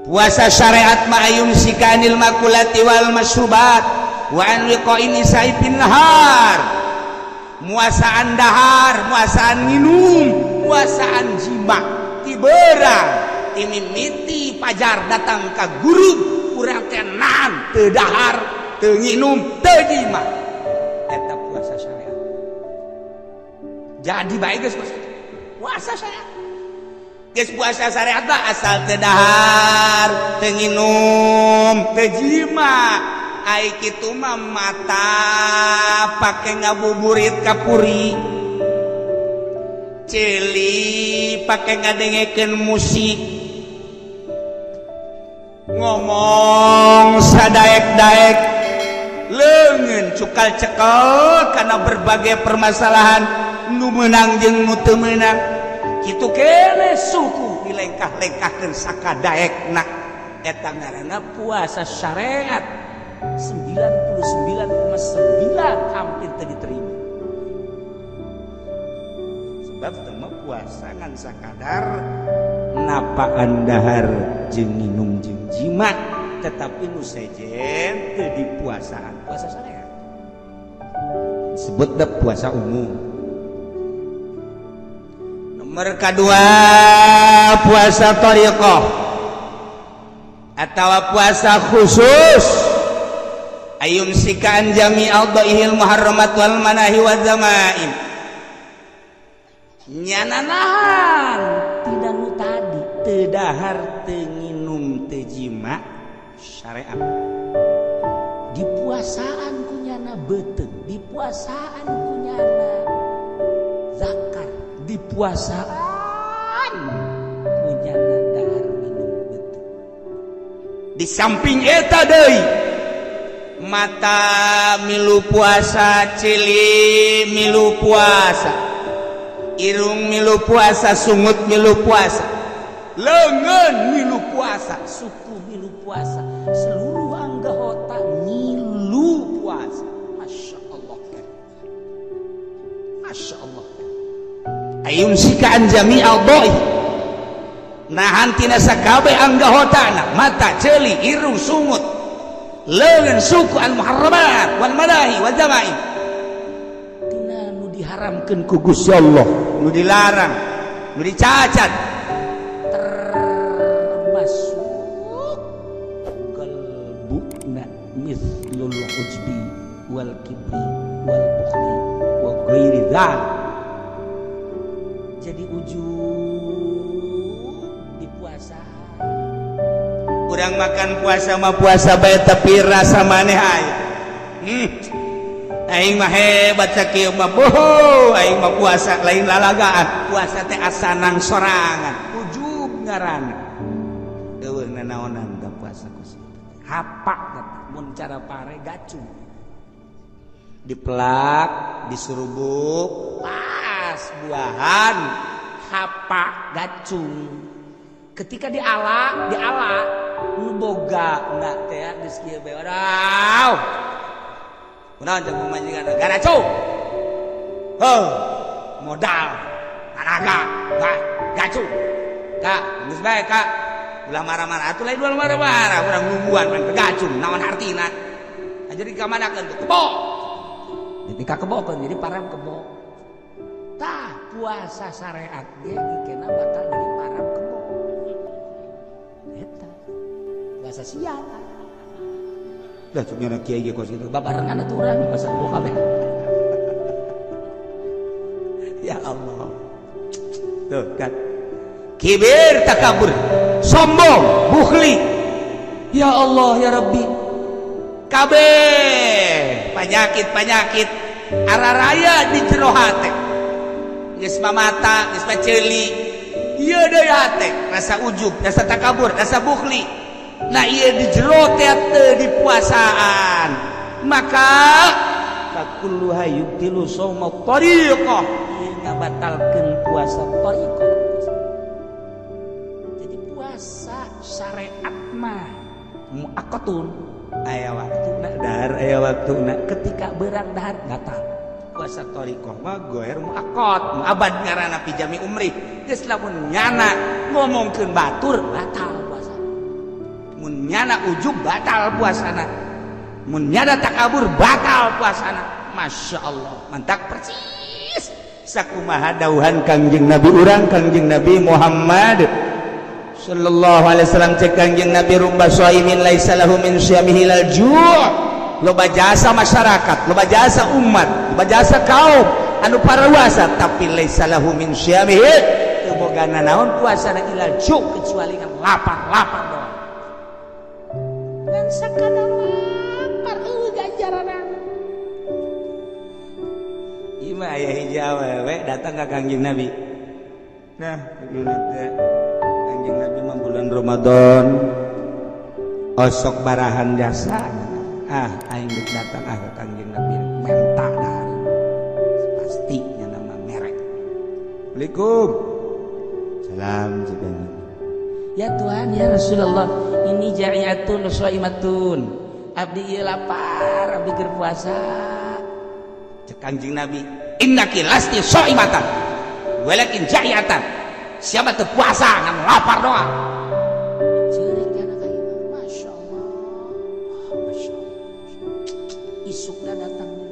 Puasa syariat ma ayumsika anil makulati wal masyrubat wa an wiqa'in nisa'i fin nahar. Muasaan dahar, muasaan minum, muasaan jima ti beurang, ti mimiti pajar datang ka guru urang teh nahan teu dahar, teu nginum, teu jima. Eta puasa syariat. Jadi baik geus puasa. Puasa syariat. Geus puasa syariat mah asal teu dahar, teu nginum, teu jima. Ai kitu mah mata pake ngabuburit ka puri. Ceuli pake ngadengekeun musik. Ngomong sadaek-daek, leungeun cukal cekel karena berbagai permasalahan nu meunang jeung nu teu meunang. Kitu kene suku dilengkah-lengkahkeun sakadaekna. Eta ngaranna puasa syariat 99,9 hampir teu diterima. Sebab teu mah puasa ngan sakadar napaan dahar jeung minum jeung jima, tetapi nu sejen teu dipuasaan puasa syariat. Disebut puasa umum. Nomor kedua puasa thariqah atau puasa khusus ayumsika an jami a'dhaihil muharramat wal manahi wa dzamaim. Nyana nahan tidak nu tadi teu dahar, teu nginum, teu jima syariat. Dipuasaan ku nyana beuteung, dipuasaan ku nyana zakar, dipuasaan ku nyana dahar minum beuteung. Di samping eta deui mata milu puasa, ceuli milu puasa, irung milu puasa, sungut milu puasa, leungeun milu puasa, suku milu puasa, seluruh anggota milu puasa. Masya Allah, Masya Allah. Ayumsika an jami a'dha'i, nahan tina sakabeh anggotana, mata, ceuli, irung, sungut, leungeun, suku, al muharramat wal manahi wal dzamaim, tina nu diharamkeun ku Gusti Allah, nu dilarang, nu dicacat. Termasuk qalbuna mithlul ujbi wal kibri wal bukhli wa ghairi dzalik. Jadi ujub di puasa. Urang makan puasa mah puasa bae, tapi rasa maneh aya. Aing mah hebat sakieu mah, boho aing mah puasa lain lalagaan, puasa teh asanang sorangan. Ujub ngaranna. Eueuh nanaonan da puasa kos Hapak kata mun cara pare gacung. Dipelak, diserubuk pas buahan. Hapak gacung ketika diala diala nu boga enggak teh geus kieu bae. Waduh, kunaon jeung pamajikan garacung heuh, modal tenaga gacung kak, geus bae kak, ulah marah-marah atuh, lain ulah marah-marah, urang nungguan main gacung naon artina. Jadi kamanakeun tuh kebo. Jadi ka kebo kan jadi param kebo. Tah, puasa syariat ge kena bakal jadi param kebo. Eta puasa siang. Lah, cuk kiai ge kos kitu. Babarengan atuh urang puasa kebo kabeh. Ya Allah, tuh kan kibir, takabur, sombong, bukhli. Ya Allah ya Rabbi, kabeh penyakit-penyakit araraya di jero hate. Geus mata, geus ceuli, ieu deui hate rasa ujub, rasa takabur, rasa bukhli. Nah, ieu di jero teh teu dipuasaan, maka fakulluha yubtilu shauma tariqah, ieu ngabatalkeun puasa tariqah. Jadi puasa syariat mah muaqqatun. Aya waktuna dahar, aya waktuna. Ketika berang dahar batal. Puasa thariqah mah goer muaqqat, muabad ngaranna, fi jami umri. Geus lamun nyana ngomongkeun batur, batal puasa. Mun nyana ujub batal puasana, mun nyana takabur batal puasana. Masya Allah, mantak persis sakumaha dauhan Kangjeng Nabi urang, Kangjeng Nabi Muhammad sallallahu alaihi wasallam. Cek Kangjeng Nabi, rubba shaimin laisa lahu min syamihi ilal ju'. Loba jasa masyarakat, loba jasa umat, loba jasa kaum anu paruasa, tapi laisa lahu min syamihi, teu boga nanaon puasana, ilal ju', kecuali ngan lapar-lapar doang, ngan sakadar lapar, eueuh ganjaranana. Ieu mah aya hiji awewe datang ka Kangjeng Nabi. Nah, teh Kangjeng Nabi mah bulan Ramadan osok barahan jasa. Ah, aing geus datang ah ka Kangjeng Nabi menta dahar, pasti nya nama merek. Assalamualaikum. Salam cek. Ya Tuhan, ya Rasulullah, ini ja'iatun shaimatun, abdi ieu lapar, abdi keur puasa. Cek Kangjeng Nabi, innaki lasti shaimatan walakin ja'iatan, siapa teu puasa ngan lapar doang. Ceurik kana ka ieu, Masya Allah, Masya Allah. Isukna datangnya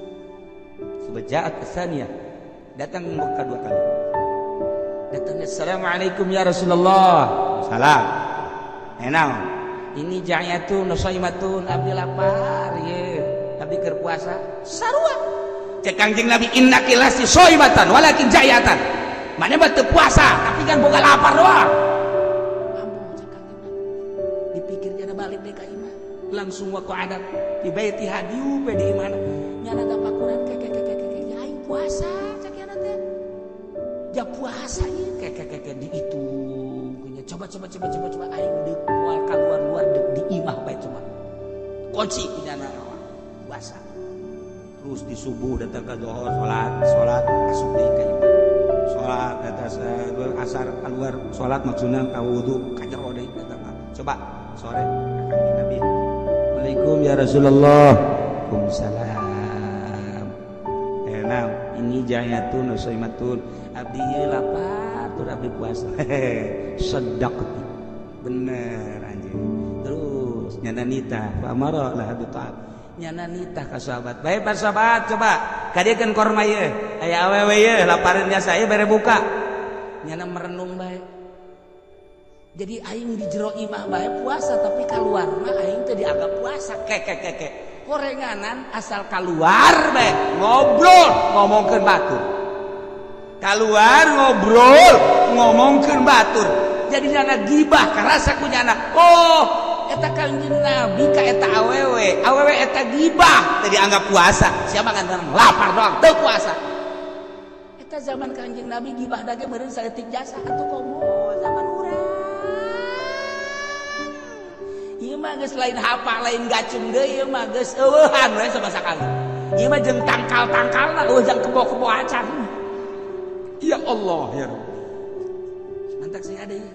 sebejaat kesannya datang kedua kali datangnya, assalamualaikum ya Rasulullah. Salam. Enak, ini ja'yatun shaimatun, abdi lapar ye, abdi keur puasa. Sarua cek Kangjeng Nabi, innaki lasti shaimatan walakin ja'yatan, mana mah teu puasa tapi kan boga lapar doang. Ambo, cek Kangjeng Nabi, dipikirnya balik deh ka imah, langsung waktu adat di baitiha, diupe di imahna, nyana tapakuran ke ke ke ke ke, aing puasa, cek nyana teh, ja puasa ieu, ke ke ke ke, dihitung kunya, coba coba coba coba coba, aing deuk moal keluar luar, deuk di imah bae, coba kunci kunyana puasa. Terus di subuh datang ke zuhur, salat salat, asup deui ka imah, salat atas asar, keluar salat, maksudna ka wudu, ka jero deui datang, coba sore ka Kangjeng Nabi. Assalamualaikum ya Rasulullah. Waalaikumsalam. Enak, ini jayatun usaimatun, abdi ieu lapar tur abdi puasa. Sedaqti, bener anjing. Terus nyana nita fa amara lah bi ta'am, nyana nitah ka sahabat bae, pak sahabat, coba kadiekeun korma ieu, aya awewe ieu lapareun jasa ieu, bere buka. Nyana merenung bae, jadi aing di jero imah bae puasa, tapi keluar mah aing teh dianggap puasa. Ke ke ke ke, horenganan asal keluar bae ngobrol ngomongkeun batur, keluar ngobrol ngomongkeun batur, jadi nyana gibah karasa ku nyana. Oh, eta Kangjeng Nabi ka eta awewe, awewe eta gibah teh dianggap puasa, siapa kan lapar doang teu puasa. Eta zaman Kangjeng Nabi gibah dage meureun saeutik jasa, atuh komo zaman urang ieu mah geus lain hapa, lain gacung deui, ieu mah geus eueuhan we sama sakali. Ieu mah jeung tangkal-tangkalna eueuh, jang kebo-kebo acan. Ya Allah ya Rabbi, mantak sing ada ieu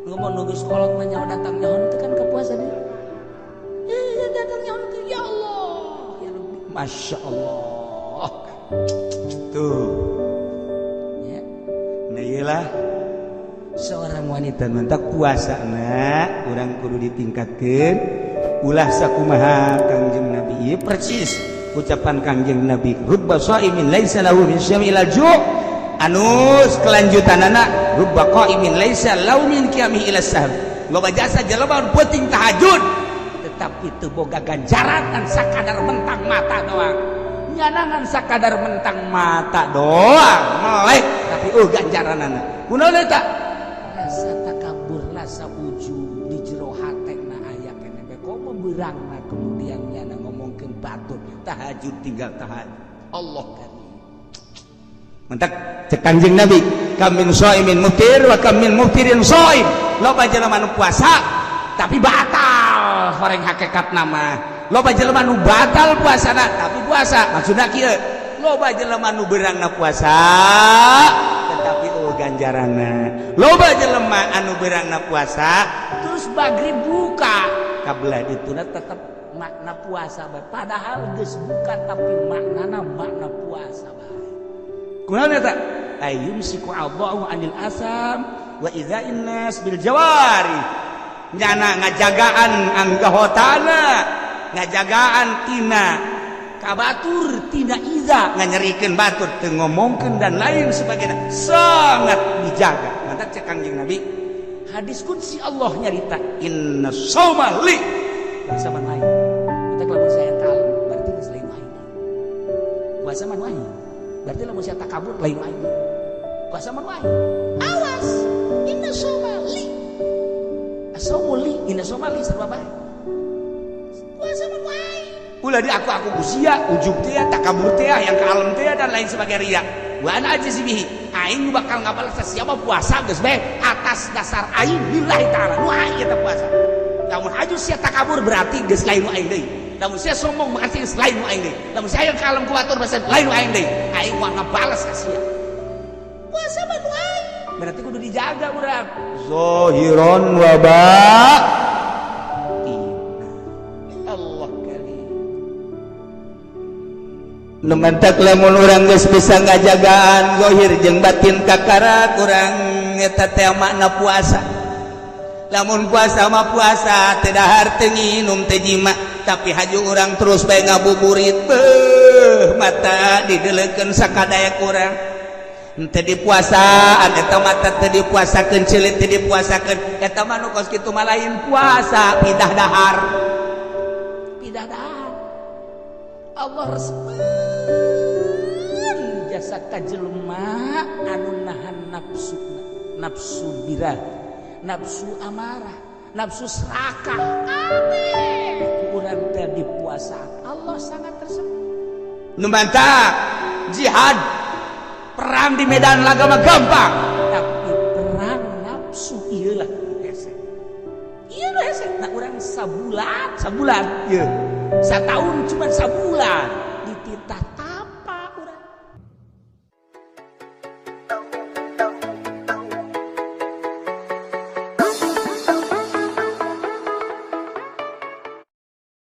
ngomong nunggu sekolah mah nyawa datang nyaho itu kan ke puasa dia. Eh, datang nyaho itu, ya Allah ya Rabbi, Masya Allah. Tuh ya, nah iyalah seorang wanita mantak puasa na urang kudu ditingkatkeun, ulah sakumaha Kangjeng Nabi ieu, persis ucapan Kangjeng Nabi, rubba shaimin laisa lahu min syami ila ju', anus kelanjutanana, rubba qaimin laisa lahu min qiyamihi ila sahab. Loba jasa jelema penting tahajud tetapi teu boga ganjaran, kan sakadar mentang mata doang, nyanangan sakadar mentang mata doang melek, tapi oh ganjaranana kunaon eta? Rasa takabur, rasa ujub di jero hatena aya keneh bae, komo beurangna kemudian nyana ngomongkeun batur, tahajud tinggal tahajud. Allah karim. Mentak cek Kanjeng Nabi, kam min shaimin muftir wa kam min muftirin shaim, loba jelema nu puasa tapi batal horeng hakikat nama, loba jelema nu batal puasana tapi puasa. Maksudna kieu, loba jelema nu beurangna puasa tetapi oh ganjaranna, loba jelema anu beurangna puasa terus magrib buka kabelah dituna tetep makna puasa bae, padahal geus buka tapi maknana makna puasa bae. Kunaon eta? Ayyumsiku a'dha'u anil asam wa idza'in nas bil jawari. Nyana ngajagaan anggahotana, ngajagaan tina kabatur, tina iza nganyerikeun batur, teu ngomongkeun dan lain sebagainya, sangat dijaga. Mantap cek Kangjeng Nabi, Hadis qudsi, Allah nyarita inna shauma li. Puasa mah aing. Kita lamun saya kalem berarti geus lain aing. Puasa mah aing. Berarti lamun saya takabur lain aing. Puasa mah aing. Awas, inna shauma li. Asaumu li, inna shauma li, sarua bae. Puasa mah aing. Ulah di aku ku sia, ujub teh, takabur teh, yang kalem teh, dan lain sebagai ria. Wa ana ajzi bihi. Aing bakal ngabalas siapa puasa geus bae atas dasar aing lillahi ta'ala. Nu aing eta puasa. Lamun aju sia takabur berarti geus lain nu aing deui. Lamun sia sombong berarti geus lain nu aing deui. Lamun sia yang kalem ku batur berarti lain nu aing deui. Aing moal ngabales ka sia. Puasa mah nu aing. Berarti kudu dijaga urang. Zahiron wa batin. Allah kali. Nu mantak lamun urang geus bisa ngajagaan zahir jeung batin, kakara kurang eta teh makna puasa. Lamun puasa mah puasa teu dahar, teu nginum, teu jima, tapi haju urang terus bae ngabuburit, beuh, mata didelekeun sakadaya kurang. Teu dipuasaan eta mata, teu dipuasakeun ceulit, teu dipuasakeun eta mah. Nu kos kitu mah lain puasa, pindah dahar. Pindah dahar. Allah resepeun jasa ka jelema anu nahan nafsu, nafsu birah, nafsu amarah, nafsu serakah. Kabeh ku urang teh dipuasaan. Allah sangat resep. Nu mantak jihad, perang di medan laga mah gampang. Tapi perang nafsu ieu lah hese, ieu nu hese. Nah, urang sabulan, sabulan ieu, satahun, cuma sabulan.